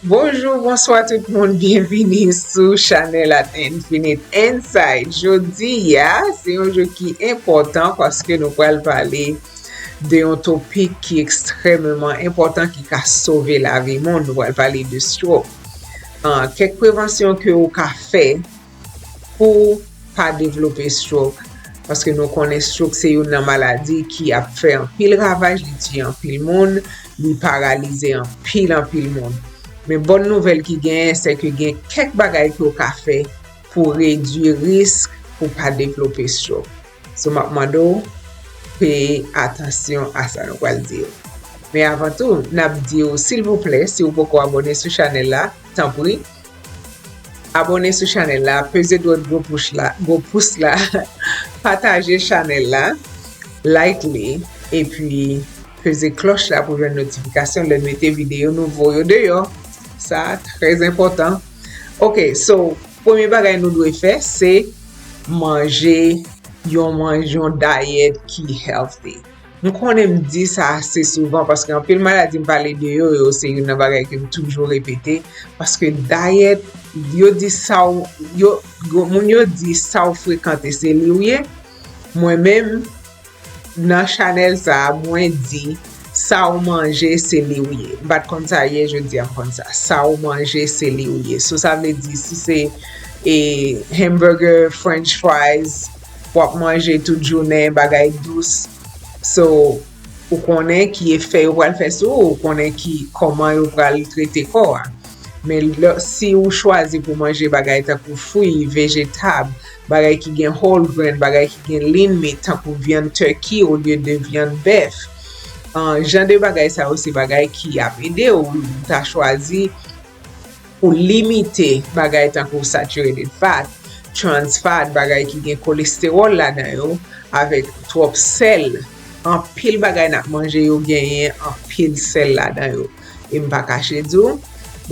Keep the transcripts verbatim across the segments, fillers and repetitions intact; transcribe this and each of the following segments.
Bonjou, bonswa tout moun, byenvini sou chanèl At Infinite Insight. Jodi a, se yon jou ki enpòtan paske nou pral pale de yon topik ki ekstrèmeman enpòtan ki ka sove lavi moun. Nou pral pale de stroke. Ah, kèk prevansyon ke ou ka fè pou pa devlope stroke. Paske nou konnen stroke se youn nan maladi ki ap fè anpil ravaj, li tiye anpil moun, li paralize anpil, anpil moun. Men bòn nouvèl ki genyen, se ke gen kèk bagay ke w ka fè pou redui risk pou pa devlope stroke. So, m ap mande w peye atansyon a sa nou pral di yo. Men avan tou, n ap di w, silvouplè, si w poko abòne sou chanèl la, tanpri, abòne sou chanèl la, peze dwèt gwo pous la, gwo pous la, pataje chanèl la, like li, epi peze klòch la pou jwenn notifikasyon lè n mete videyo nouvo yo deyò. Sa trè enpòtan. Ok, so, premye bagay nou dwe fè, se manje yon, manje yon dayèt ki healthy. M konnen m di sa ase souvan paske anpil maladi m pale de yo, yo se youn nan bagay ke m toujou repete. Paske dayèt, yo di sa w, yo, moun yo di sa w frekante se li w ye. Mwen menm, nan chanèl sa a, mwen di sa w manje se li w ye. M pa t konn sa yè, jodi a m konn sa. Sa w manje se li w ye. So sa vle di si se e hamburger, french fries, w ap manje tout jounen, bagay dous. So, ou konnen ki efè yo pral fè sou ou, ou konnen ki kòman yo pral trete kò a. Men lè, si ou chwazi pou manje bagay tankou fwi, vejetab, bagay ki gen whole grain, bagay ki gen lean meat, tankou vyann turkey olye de vyann bèf, ah, jan de bagay sa yo se bagay ki ap ede w, ou ta chwazi pou limite bagay tankou saturated fat, trans fat, bagay ki gen kolestewòl ladan yo, avèk twòp sèl. Anpil bagay n ap manje yo genyen anpil sèl ladan yo. E m pa kache di w,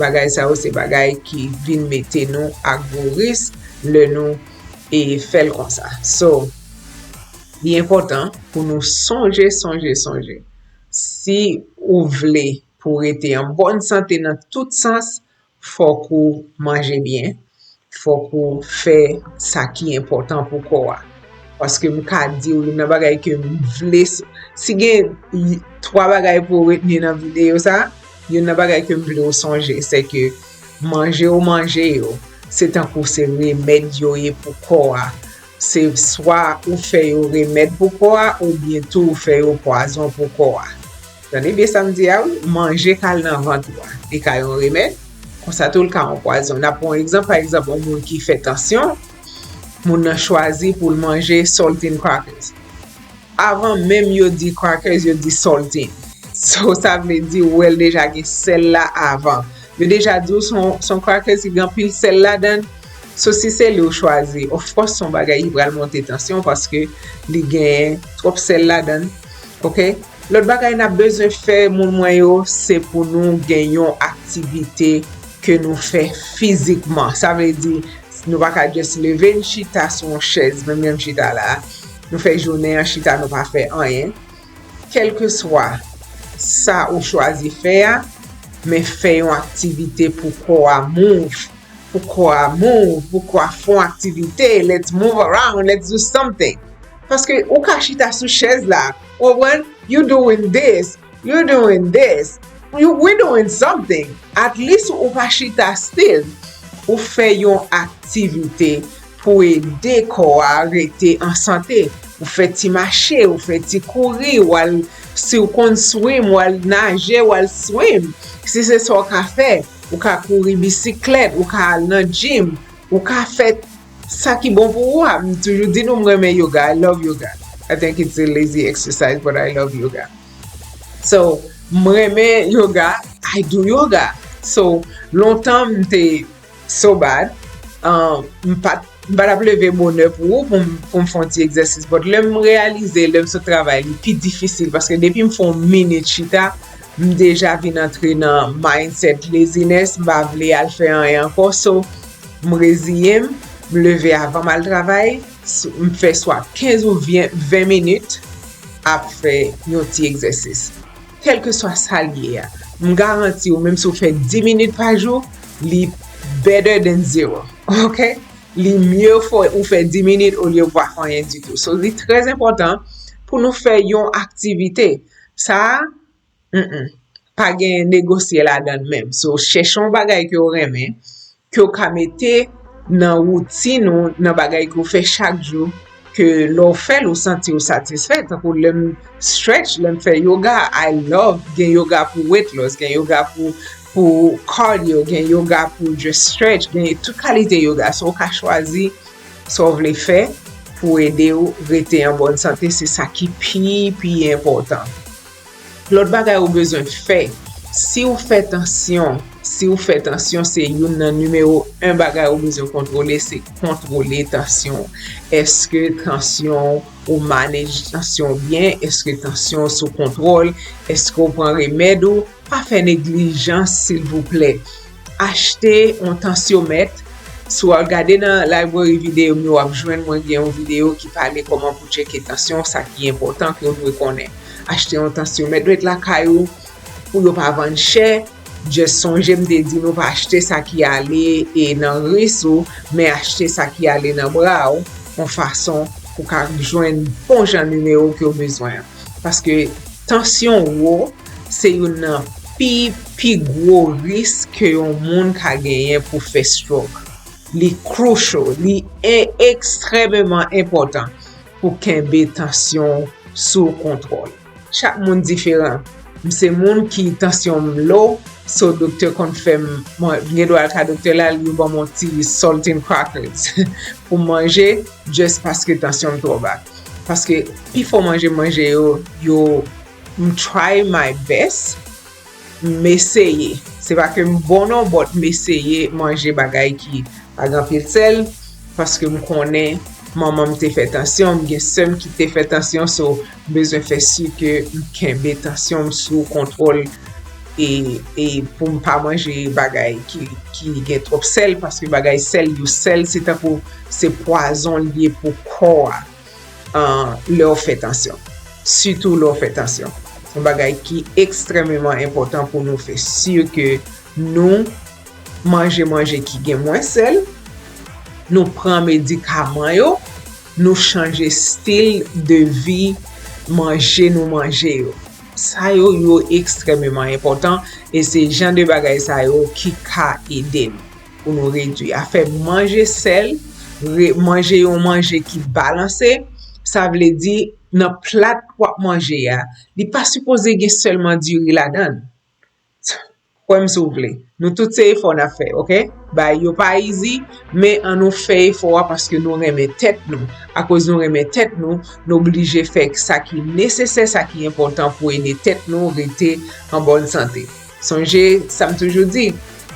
bagay sa yo se bagay ki vin mete nou a gwo risk lè nou e fè l konsa. So, li enpòtan pou nou sonje, sonje, sonje. Si ou vle pou w rete an bòn sante nan tout sans, fòk ou manje byen, fòk ou fè sa ki enpòtan pou kò a. Paske m ka di w, youn nan bagay ke m vle, si gen twa bagay pou w retni nan videyo sa, youn nan bagay ke m vle w sonje, se ke manje w manje yo, se tankou se remèd yo ye pou kò a. Se swa ou fè yo remèd pou kò a, oubyen tou ou fè yo pwazon pou kò a. Tande byen sa m di a wi, manje k al nan vant ou a, li ka yon remèd, konsa tou l ka yon pwazon. N ap pran yon egzanp, pa egzanp, yon moun ki fè tansyon, moun nan chwazi pou l manje saltine crackers. Avan menm yo di crackers, yo di saltine. So, sa vle di ou wè l deja gen sèl la avan. Yo deja di w se yon, se yon crackers ki gen anpil sèl ladan l. So, si se li w chwazi, of course, se yon bagay ki pral monte tansyon paske li gen twòp sèl ladan l. Ok? Lòt bagay n ap bezwen fè, moun mwen yo, se pou nou gen yon aktivite ke nou fè fizikman. Sa vle di, nou pa ka just leve n chita sou yon chèz, menm jan m chita la. Nou fè jounen an chita, nou pa fè anyen. Kèlkeswa sa ou chwazi fè a, men fè yon aktivite pou kò a move, pou kò a move, pou kò a fè yon aktivite. Let's move around, let's do something. Paske ou ka chita sou chèz la, ou konprann? You doing this, you doing this, you, we doing something. At least ou pa chita still. Ou fè yon aktivite pou ede kò a rete an sante. Ou fè ti mache, ou fè ti kouri, ou al, si w konn swim, ou al naje, ou al swim. Si se sa w ka fè, ou ka kouri bisiklèt, ou ka al nan gym, ou ka fè sa ki bon pou ou a. M toujou di nou m renmen yoga. I love yoga. I think it's a lazy exercise, but I love yoga. So, m renmen yoga. I do yoga. So, lontan m te so bad. Um, m pa t, m pa t ap leve bonè pou ou, pou m, pou m fè yon ti egzèsis. But lè m reyalize, lè m sot travay, li pi difisil. Paske depi m fè yon minit chita, m deja vin antre nan mindset laziness, m pa vle al fè anyen ankò. So, m reziye m, m leve avan m al travay, s-, m fè swa kenz ou ven, ven minit ap fè yon ti egzèsis. Kèlkeswa sa l ye a, m garanti w, menm si w fè dis minit pa jou, li better than zero. Ok? Li mye fò ou fè dis minit olye ou pa fè anyen ditou. So, li trè enpòtan pou nou fè yon aktivite. Sa a, mm, pa gen negosye ladan l menm. So, chèche yon bagay ke w renmen, ke w ka mete nan woutin ou, nan bagay ke w fè chak jou, ke lè w fè l, ou santi w satisfè. Tankou lè m stretch, lè m fè yoga, I love, gen yoga pou weight loss, gen yoga pou, pou cardio, gen yoga pou just stretch, gen tout kalite yoga. So, w ka chwazi sa w vle fè pou ede w rete an bòn sante, se sa ki pi, pi enpòtan. Lòt bagay ou bezwen fè, si w fè tansyon, si w fè tansyon, se youn nan nimewo en bagay ou bezwen kontwole, se kontwole tansyon w. Èske tansyon ou manage tansyon w byen? Èske tansyon w sou kontwòl? Èske w pran remèd ou? Pa fè neglijans, silvouplè. Achte yon tansyomèt. Si w al gade nan library videyo m yo, w ap jwenn mwen gen yon videyo ki pale kòman pou tcheke tansyon, sa ki enpòtan ke w dwe konnen. Achte yon tansyomèt, met lakay ou pou yo pa vann chè. Just sonje m te di nou pa achte sa ki ale e nan ris ou, men achte sa ki ale nan bra w, yon fason pou ka jwenn bon jan nimewo ke w bezwen an. Paske tansyon wo, se youn nan pi, pi gwo risk ke yon moun ka genyen pou fè stroke. Li crucial, li e-, ekstrèmeman enpòtan pou kenbe tansyon sou kontwòl. Chak moun diferan. M se moun ki tansyon m low, so doktè konn fè m, mwen gen dwa al ka doktè la, li ban m yon ti saltine crackers pou m manje, just paske tansyon m twò ba. Paske pifò manje manje yo, yo, m try my best, m eseye. Se pa ke m bon non, but m eseye manje bagay ki pa gen anpil sèl, paske m konnen manman m te fè tansyon, m gen sè m ki te fè tansyon, so m bezwen fè si ke m kenbe tansyon m sou kontwòl e, e pou m pa manje bagay ki, ki gen twòp sèl, paske bagay sèl yo sèl, se tankou se pwazon l ye pou kò a, an, lè w fè tansyon. Sitou lè w fè tansyon. Se yon bagay ki ekstrèmeman enpòtan pou nou fè si ke nou manje manje ki gen mwens sèl, nou pran medikaman yo, nou chanje stil de vi manje nou manje yo. Sa yo, yo ekstrèmeman enpòtan e se jan de bagay sa yo ki ka ede n pou nou redui. Afè manje sèl, re-, manje yon manje ki balanse, sa vle di nan plat w ap manje a, li pa sipoze gen sèlman diri ladan l. Kwè m si w vle. Nou tout se efò n ap fè, ok? Bagay yo pa easy, men ann nou fè efò a paske nou renmen tèt nou. Akoz nou renmen tèt nou, nou oblije fè sa ki nesesè, sa ki enpòtan pou ede tèt nou rete an bòn sante. Sonje sa m toujou di,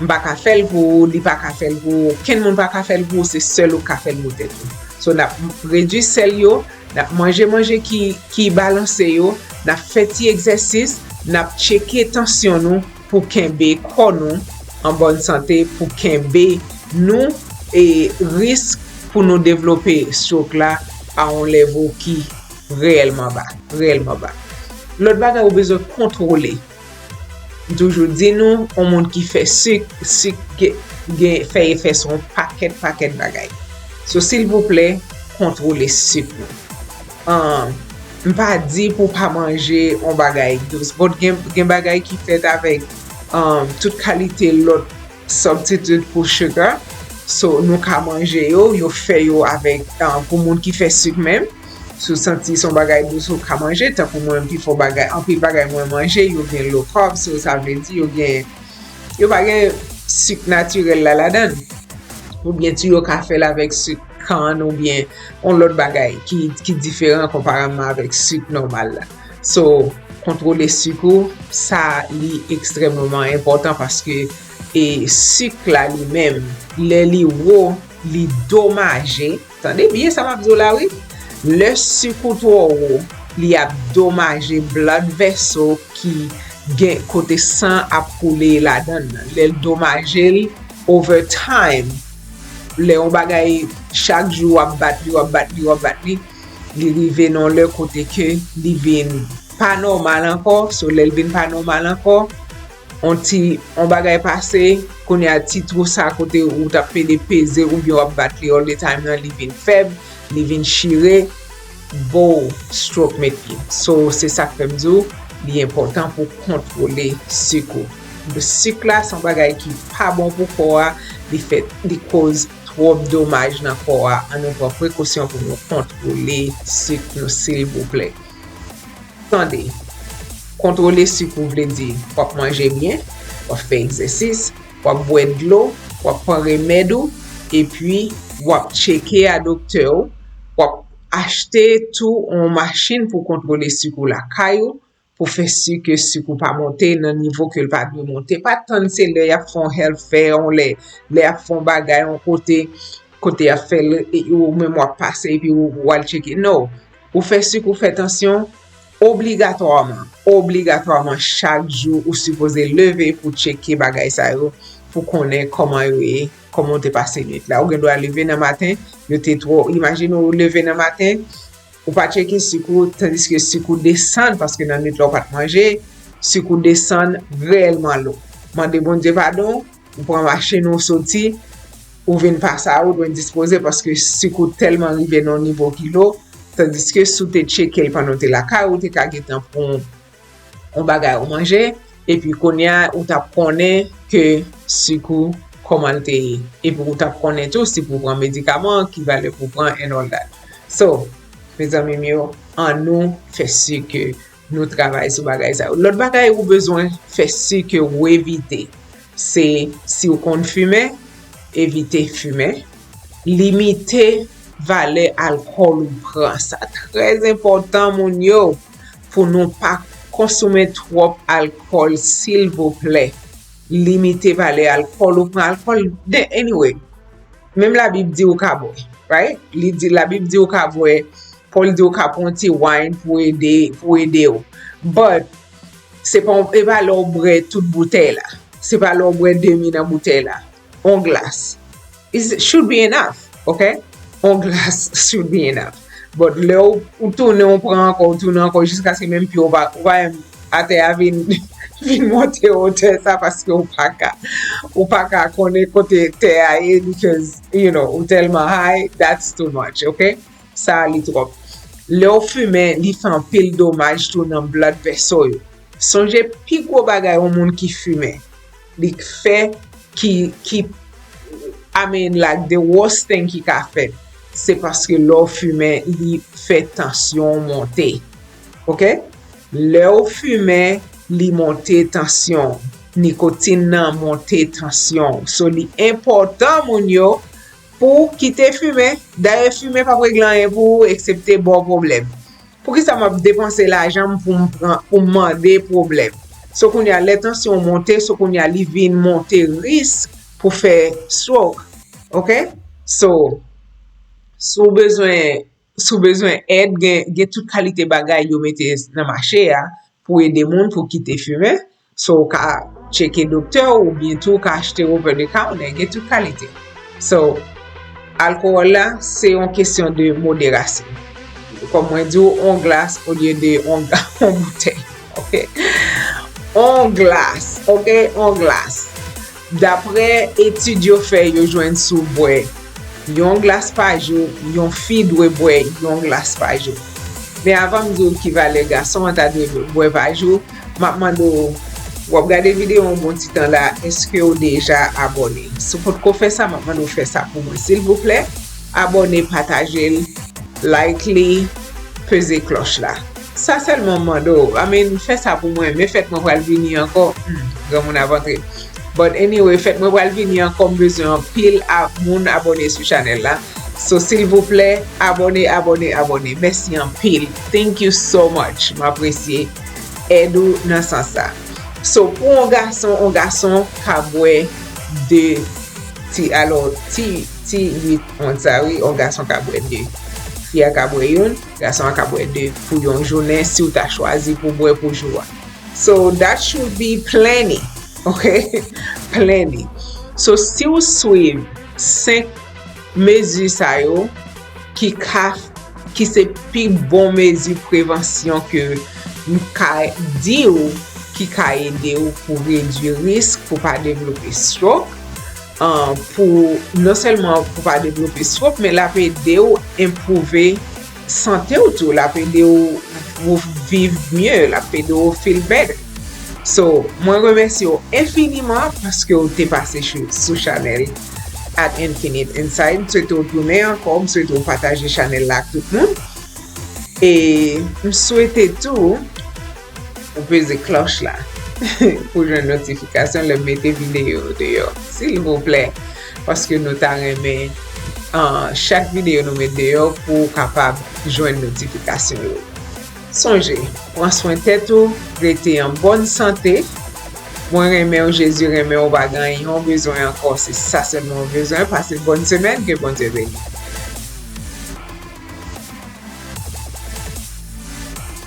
m pa ka fè l pou ou, li pa ka fè l pou ou, okenn moun pa ka fè l pou ou, se sèl ou k ka fè l pou tèt ou. So, n ap redui sèl yo, n ap manje manje ki, ki balanse yo, n ap fè ti egzèsis, n ap tcheke tansyon nou pou kenbe kò nou an bòn sante, pou kenbe nou e risk pou nou devlope stroke la a yon level ki reyèlman ba, reyèlman ba. Lòt bagay ou bezwen kontwole. M toujou di nou, yon moun ki fè sik, sik gen, gen, fè efè sou yon pakèt, pakèt bagay. So, silvouplè, kontwole sik nou. An, m pa di pou pa manje yon bagay dous. But gen, gen bagay ki fèt avèk, an, tout kalite lòt substitute pou sugar. So, nou ka manje yo, yo fè yo avèk, an, pou moun ki fè sik menm. Si w santi se yon bagay dous ou ka manje, tankou mwen, pifò bagay, anpil bagay mwen manje, yo gen low carb, so sa vle di yo gen, yo pa gen sik natirèl la ladan l. Oubyen tou yo ka fè l avèk sik kann oubyen yon lòt bagay ki, ki diferan konpareman avèk sik nòmal la. So, kontwole sik ou, sa li ekstrèmeman enpòtan paske e sik la li menm, lè li wo, li domaje. Tande byen sa m ap di w la, wi. Lè sik ou twò wo, li ap domaje blood vessel ki gen kote san ap koule ladan l nan. Lè l domaje l, over time, lè yon bagay, chak jou w ap bat li, w ap bat li, w ap bat li, li rive nan yon lè kote ke li vin pa nòmal ankò. So, lè l vin pa nòmal ankò, on ti, on bagay pase, kounye a ti twou sa kote ou t ap pede peze oubyen w ap bat li all the time nan, li vin fèb, li vin chire, bow, stroke met li. So, se sa k fè m di w, li enpòtan pou kontwole sik ou. Sik la se yon bagay ki pa bon pou kò a, li fè, li koz twòp domaj nan kò a. Ann nou pran prekosyon pou nou kontwole sik nou, silvouplè. Tande, kontwole sik ou vle di w ap manje byen, w ap fè egzèsis, w ap bwè dlo, w ap pran remèd ou, epi w ap tcheke a doktè w, w ap achte tou yon machin pou kontwole sik ou lakay ou, pou fè si ke sik ou pa monte nan nivo ke l pa dwe monte. Pa tann se lè y ap fè yon health fair, yon lè, lè y ap fè yon bagay, yon kote, kote y ap fè l, e ou menm w ap pase epi ou, ou al tcheke. No. Ou fè sik ou, fè tansyon, obligatwaman, obligatwaman, chak jou, ou sipoze leve pou tcheke bagay sa yo, pou konnen kòman yo ye, kòman w te pase nwit la. Ou gen dwa leve nan maten, yo te twò, imajine w leve nan maten, ou pa tcheke sik ou, tandiske sik ou desann, paske nan nwit la ou pa t manje, sik ou desann reyèlman lo. Mande Bondye padon, ou pran machin ou soti, ou vin pase a, ou dwe dispoze paske sik ou tèlman rive nan yon nivo ki lo, tandiske si w te tcheke l pandan w te lakay ou, ou te ka gentan pran yon bagay ou manje, epi kounye a, ou t ap konnen ke sik ou kòman l te ye. Epi ou t ap konnen tou si pou w pran medikaman, ki valè pou w pran and all that. So, mezanmi m yo, ann nou fè si ke nou travay sou bagay sa yo. Lòt bagay ou bezwen fè si ke w evite, se si w konn fimen, evite fimen, limite valè alkòl ou pran. Sa trè enpòtan, moun yo, pou nou pa konsome twòp alkòl, silvouplè. Limite valè alkòl ou pran. Alkòl, de, anyway, menm Labib di ou ka bwè, right? Li di, Labib di ou ka bwè, Pòl di ou ka pran ti wine pou ede, pou ede w. But, se pa, e pa lè w bwè tout boutèy la. Se pa lè w bwè demi nan boutèy la. On glas. It should be enough, ok? On glas should be enough. But lè w, ou tounen, ou pran ankò, ou tounen ankò, jiskaske menm pye w pa, ou pa menm atè a vin, vin monte wotè sa paske ou pa ka, ou pa ka konnen kote tè a ye because, you know, ou tèlman high, that's too much, ok? Sa a li twòp. Lè w fimen, li fè anpil domaj tou nan blood vessel yo. Sonje pi gwo bagay yon moun ki fimen, li fè, ki, ki, I mean, like, the worst thing ki ka fèt, se paske lè w fimen, li fè tansyon w monte. Ok? Lè w fimen, li monte tansyon w. Nikotin nan monte tansyon w. So, li enpòtan, moun yo, pou w kite fimen. Dayè, fimen p ap regle anyen pou ou, eksepte ba w pwoblèm. Poukisa m ap depanse lajan m pou m pran, pou m mande pwoblèm? So kounye a, lè tansyon w monte, so kounye a, li vin monte risk pou fè stroke. Ok? So, si w bezwen, si w bezwen èd, gen, gen tout kalite bagay yo mete nan mache a pou ede moun pou kite fimen. So, ou ka tcheke doktè w oubyen tou ou ka achte over the counter, gen tout kalite. So, alkòl la, se yon kesyon de moderasyon. Kòm mwen di w, on glas olye de on, on boutèy. Ok? On glas, ok? On glas. Daprè etid yo fè, yo jwenn si w bwè yon glas pa jou, yon fi dwe bwè yon glas pa jou. Men avan m di w ki valè gason an ta dwe bwè pa jou, m ap mande w, w ap gade videyo yon bon ti tan la, èske w deja abòne? Si w potko fè sa, m ap mande w fè sa pou mwen, silvouplè. Abòne, pataje l, like li, peze klòch la. Sa sèlman m mande w. I mean, fè sa pou mwen, men fèt mwen pral vini ankò. Hmm, granmoun ap antre. But anyway, fèt mwen pral vini ankò, m bezwen anpil a, moun abòne sou chanèl la. So, silvouplè, abòne, abòne, abòne. Mèsi anpil. Thank you so much. M apresye èd ou nan sans sa. So, pou yon gason, yon gason ka bwè de ti, alò, ti, ti uit ons sa, wi, yon gason ka bwè de. Fi a ka bwè youn, gason an ka bwè de pou yon jounen, si w ta chwazi pou bwè pou jou a. So, that should be plenty, ok? Plenty. So, si w swiv senk mezi sa yo, ki ka, ki se pi bon mezi prevansyon ke m ka di w, ki ka ede w pou redui risk pou pa devlope stroke. An, pou non sèlman pou pa devlope stroke, men l ap ede w enpwouve sante w tou, l ap ede w, w viv mye, l ap ede w feel better. So, mwen remèsye w enfiniman paske w te pase sou, sou chanèl At Infinite Insight. M swete w tounen ankò, m swete w pataje chanèl la ak tout moun. E m swete tou ou peze klòch la pou jwenn notifikasyon lè m mete videyo deyò, silvouplè, paske nou ta renmen, ah, chak videyo nou met deyò pou w kapab jwenn notifikasyon yo. Sonje, pran swen tèt ou, rete an bòn sante. Mwen renmen w, Jezi renmen w, ou pa gen anyen w bezwen ankò, se sa sèlman w bezwen. Pase bòn semèn, ke Bondye beni.